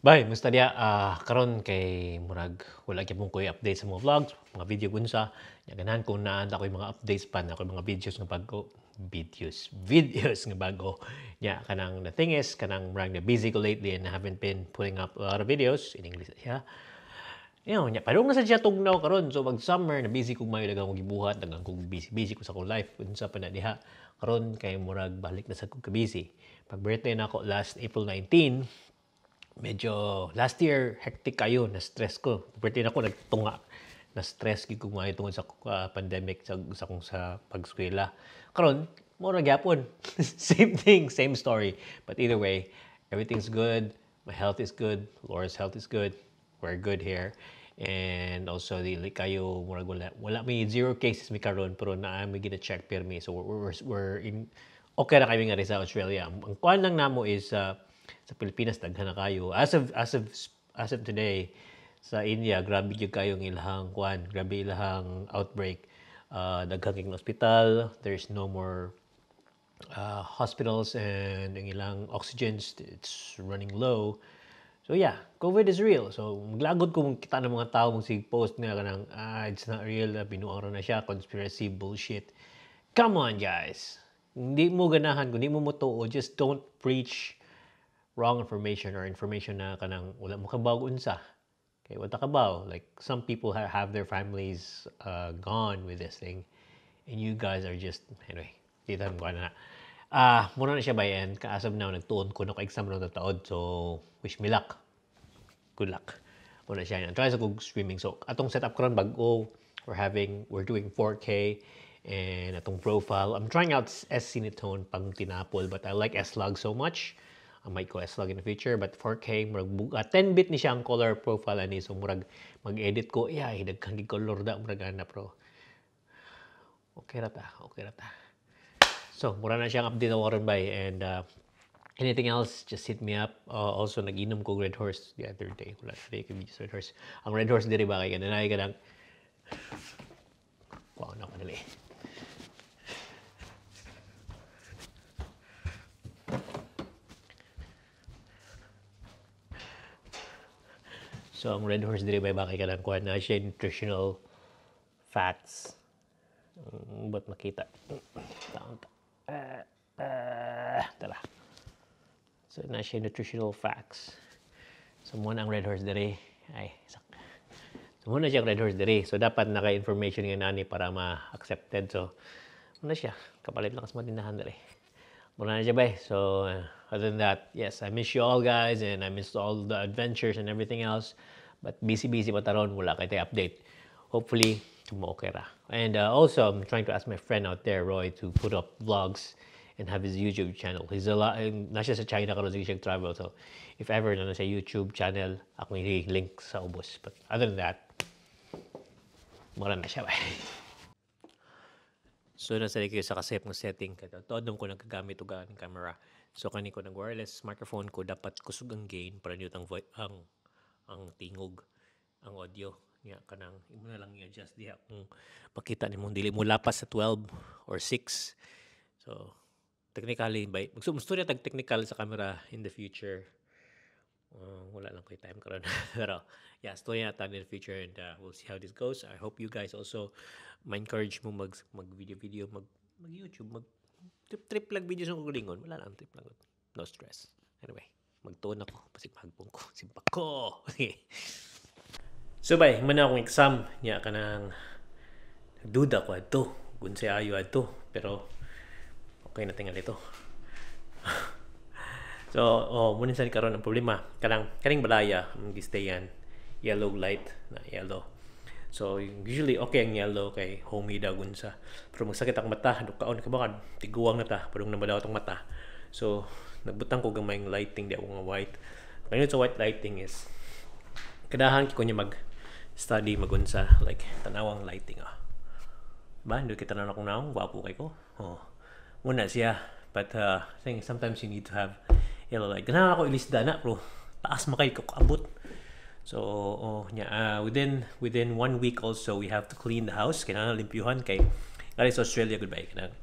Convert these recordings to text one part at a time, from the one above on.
Bye, musta diya? Karon kay murag wala gyapon koy update sa mga vlogs, mga video unsa. Nya ganahan kung naa ta koy mga updates pa na koy mga videos nga bag-o, videos, videos nga bag-o. Nya kanang the thing is kanang murag na busy ko lately and I haven't been putting up a lot of videos in English. Yeah. Nya padung na sa siya tugnaw karon. So pag summer na busy kog mayo, daghang kog gibuhat, daghang kog busy, busy ko sa akong life unsa pa na diha. Karon kay murag balik na sa kog ka-busy. Pag birthday nako last April 19, medyo last year hectic kayo, na stress ko. Birthday nako nagtunga, na stress gid ko maayo tungod sa pandemic sa akong sa pagskwela. Karon mo ra gyapon. Same thing, same story. But either way, everything's good. My health is good. Laura's health is good. We're good here. And also dili kayo murag wala may zero cases mi karon, pero naa mi gina check pirmi. So we're in okay ra kami nga sa Australia. Ang kuan lang namo is sa Pilipinas daghan na kayo. As of today sa India, grabe gyud kayo ang ilahang kuan, grabe ilahang outbreak. Daghan kay ospital, there's no more hospitals and ang ilang oxygens, it's running low. So yeah, COVID is real. So maglagod ko kita ng mga tao mong sig post nga kanang it's not real, binuang ra na siya, conspiracy bullshit. Come on, guys. Hindi mo ganahan, kung di mo motuo, just don't preach wrong information or information na kanang wala mo kabaw unsa. Okay, wala kabaw. Like some people have their families gone with this thing and you guys are just, anyway, dito mo na. Muna na siya by end. As of now, nagtuon ko na exam na taod. So, wish me luck. Good luck. Muna siya. Ang try sa kog streaming. So, atong setup karon bag-o. We're doing 4K and atong profile. I'm trying out S Cinetone pang tinapol, but I like S-Log so much. I might go S-Log in the future, but 4K, murag, 10-bit ni siya ang color profile ani. So, murag mag-edit ko, yeah, daghan gid color da, murag ana, pero okay ra ta, okay ra ta. So, mura na siyang update ako karon bay, and anything else, just hit me up. Also, nag-inom ko Red Horse the other day. Wala na kay video sa Red Horse. Ang Red Horse diri ba kay kananay ka lang. Kuha na ako dali. So, ang Red Horse diri ba kay kanang kuha na siya nutritional facts. Ba't makita? Taon ta. Tara. So, na siya nutritional facts. So, muna ang Red Horse diri. Ay, sak. So, muna siya ang Red Horse diri. So, dapat naka-information nga nani para ma-accepted. So, muna siya. Kapalit lang sa matindahan diri. Muna na siya, bay. So, other than that, yes, I miss you all, guys, and I miss all the adventures and everything else. But busy-busy pa taron. Wala kay tayo update. Hopefully, okay ra. And also, I'm trying to ask my friend out there, Roy, to put up vlogs and have his YouTube channel. He's a lot, na siya sa China karon sige siya travel. So, if ever na siya YouTube channel, akong i-link sa ubos. But other than that, mura na siya, bay. So, nasa kayo sa kasep ng setting. Kaya tuod ko nagkagamit og ang camera. So, kani ko ng wireless microphone ko, dapat kusog ang gain para niyot ang tingog, ang audio. Nya kanang imo na lang i-adjust diha kung makita nimo dili mo lapas sa 12 or 6. So, technically by magstorya tag technical sa camera in the future. Wala lang koy time karon. Pero yeah, storya na ta in the future and we'll see how this goes. I hope you guys also ma-encourage mo mag video video, mag YouTube, mag trip trip lang video sa kaugalingon. Wala lang, trip lang. No stress. Anyway, magtuon ako pasig mahagbong ko, simpak ko. Sige. So bay, man akong exam niya kanang duda ko adto, kun say ayo adto, pero okay na tingali ito. So, oh, muna sa karon ang problema kanang kaning balaya ang gistayan yellow light na yellow. So, usually okay ang yellow kay homey daw unsa. Pero magsakit ang mata, dukaon ka ba tiguang na ta, padung na badaw tong mata. So, nagbutang ko gamay ang lighting di ako nga white. Kaya sa white lighting is kadahan ko niya mag study magunsa, like tanawang lighting ah. Ba, hindi kita na akong naong, gwapo kay ko. Oh. Muna siya, but I think sometimes you need to have yellow light. Ganahan ako ilisda na, bro. Taas makay ko kaabot. So, oh, nya, within 1 week also we have to clean the house. Kailangan limpyuhan kay kay sa Australia goodbye kanang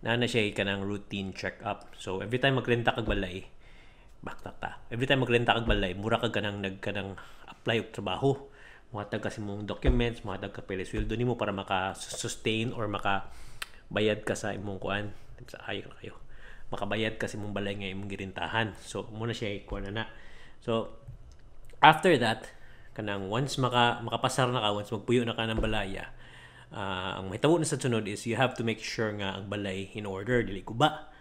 naa na siya kanang routine check up. So, every time magrenta kag balay, Backtrack ta. Every time magrenta kag balay, mura ka kanang nag kanang apply og trabaho. Muhatag ka sa imong documents, muhatag ka pila sweldo nimo para maka-sustain or maka bayad ka sa imong kuan sa ayo kayo. Makabayad ka sa imong balay nga imong girintahan. So muna siya kuan na na. So after that, kanang once makapasar na ka, once magpuyo na ka ng balaya, ang mahitabo na sa sunod is you have to make sure nga ang balay in order, dili guba.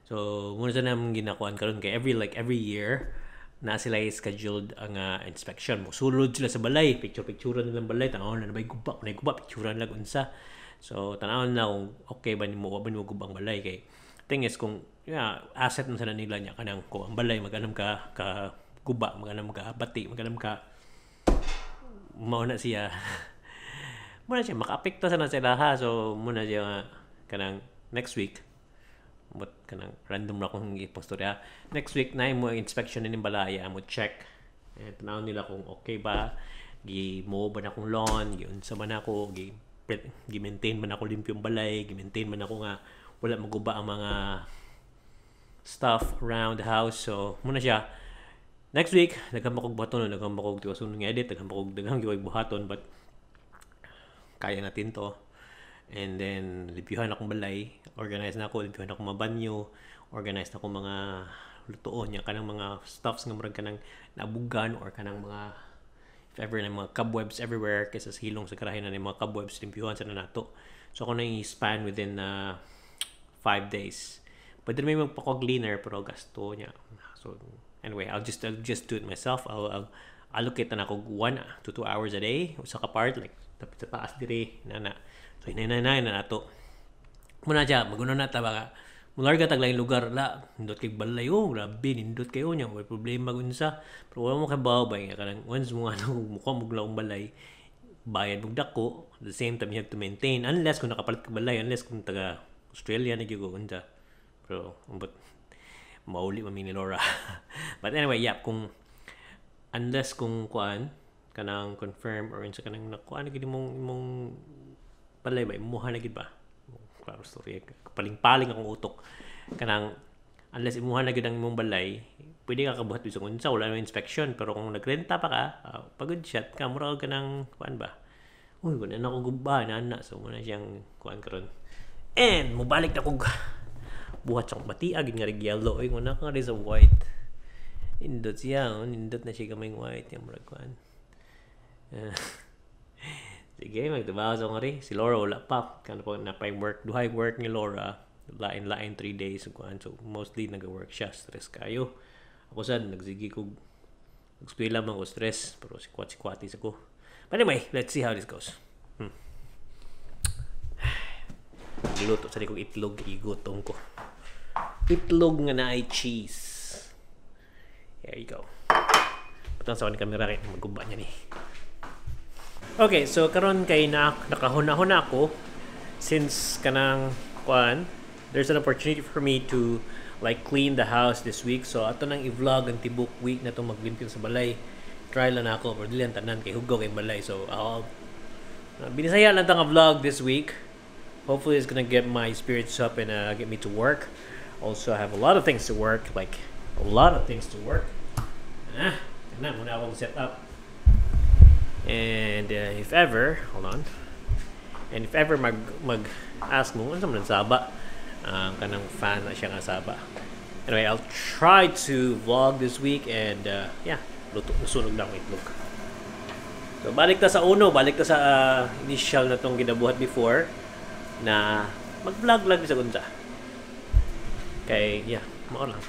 So muna sa namong ginakuan karon kay every like every year na sila scheduled ang inspection. Mosulod sila sa balay, picture-picture nila ang balay, tan-awon na bay guba, kung guba, picture lang unsa. So tan-awon na kung okay ba nimo, wa ba nimo guba ang balay kay thing is kung yeah, asset man sana nila niya kanang kung ang balay mag-anam ka ka guba, mag-anam ka bati, mag-anam ka mao na siya. Muna siya makaapekto sa na sila ha. So muna siya nga kanang next week, but kanang random na akong ipostorya. Next week na mo inspection ni balaya, mo check. Eh, tanaw nila kung okay ba, gi mo ba na akong lawn, gi unsa ba na ako, gi gi maintain man ako limpyong balay, gi maintain man ako nga wala maguba ang mga stuff around the house. So muna siya. Next week, daghan pa kog buhaton, daghan pa kog tiwason nga edit, daghan pa kog daghang gyud buhaton, but kaya natin to. And then, limpyuhan akong balay, organize na ako, limpyuhan akong mga banyo, organize na akong mga lutuon niya, kanang mga stuffs nga murag kanang nabugan or kanang mga if ever na mga cobwebs everywhere kaysa sa hilong sa garahe na mga cobwebs, limpyuhan sa na nato. So ako na span within 5 days. Pwede may magpako cleaner pero gasto niya. So anyway, I'll just do it myself. I'll allocate na ako 1 to 2 hours a day usa ka part like sa taas dire na na. So hinay na na nato. Muna siya, maguna na ta baka mularga tag laing lugar la nindot kay balay, oh grabe nindot kayo niya, may problema unsa, pero wala mo kabaw ba nga kanang once mo ano mukha mo akong balay, bayad mong dako. At the same time, you have to maintain unless kung nakapalit ka balay, unless kung taga Australia na gyud unsa, pero but mauli man mi ni Laura. But anyway, yeah, kung unless kung kuan kanang confirm or unsa kanang nakuan na gid imong imong balay ba, imuha na gid ba. Klaro story, paling-paling akong utok. Kanang unless imuha na gid ang imong balay, pwede ka kabuhat bisag unsa, wala na inspection. Pero kung nagrenta pa ka, pagod shot ka, mura ka ng kuan ba, uy, wala na ako guba na na. So muna siyang kuan karon and mobalik na kog buhat sa akong batia gid nga yellow. Oy, wala ka sa white, nindot siya, oh, nindot na siya gamay white yung murag kuan. Sige, magtrabaho sa ngari. Si Laura wala pa. Kano pa na pa work, duhay work ni Laura. Lain-lain 3 days kuan. So mostly nag-work siya, stress kayo. Ako sad nagsige kog nag man ko stress, pero si kwat si kwatis ako. But anyway, let's see how this goes. Luto sa kong itlog, igutom ko. Itlog nga naay cheese. There you go. Patang sa ni kamera kay maguba niya ni. Okay, so karon kay na nakahuna-huna ako since kanang kuan, there's an opportunity for me to like clean the house this week. So ato nang i-vlog ang tibok week na to maglimpyo sa balay. Try lang ako pero dili ang tanan kay hugaw kay balay. So I'll binisaya lang ta nga vlog this week. Hopefully it's gonna get my spirits up and get me to work. Also, I have a lot of things to work, like a lot of things to work. Ah, na muna akong set up. And if ever, hold on. And if ever mag ask mo unsa man saba, ang kanang fan na siya nga saba. Anyway, I'll try to vlog this week and yeah, luto sunog na akong itlog. So balik ta sa uno, balik ta sa initial na tong ginabuhat before na mag-vlog lang sa unsa. Kay yeah, mao lang.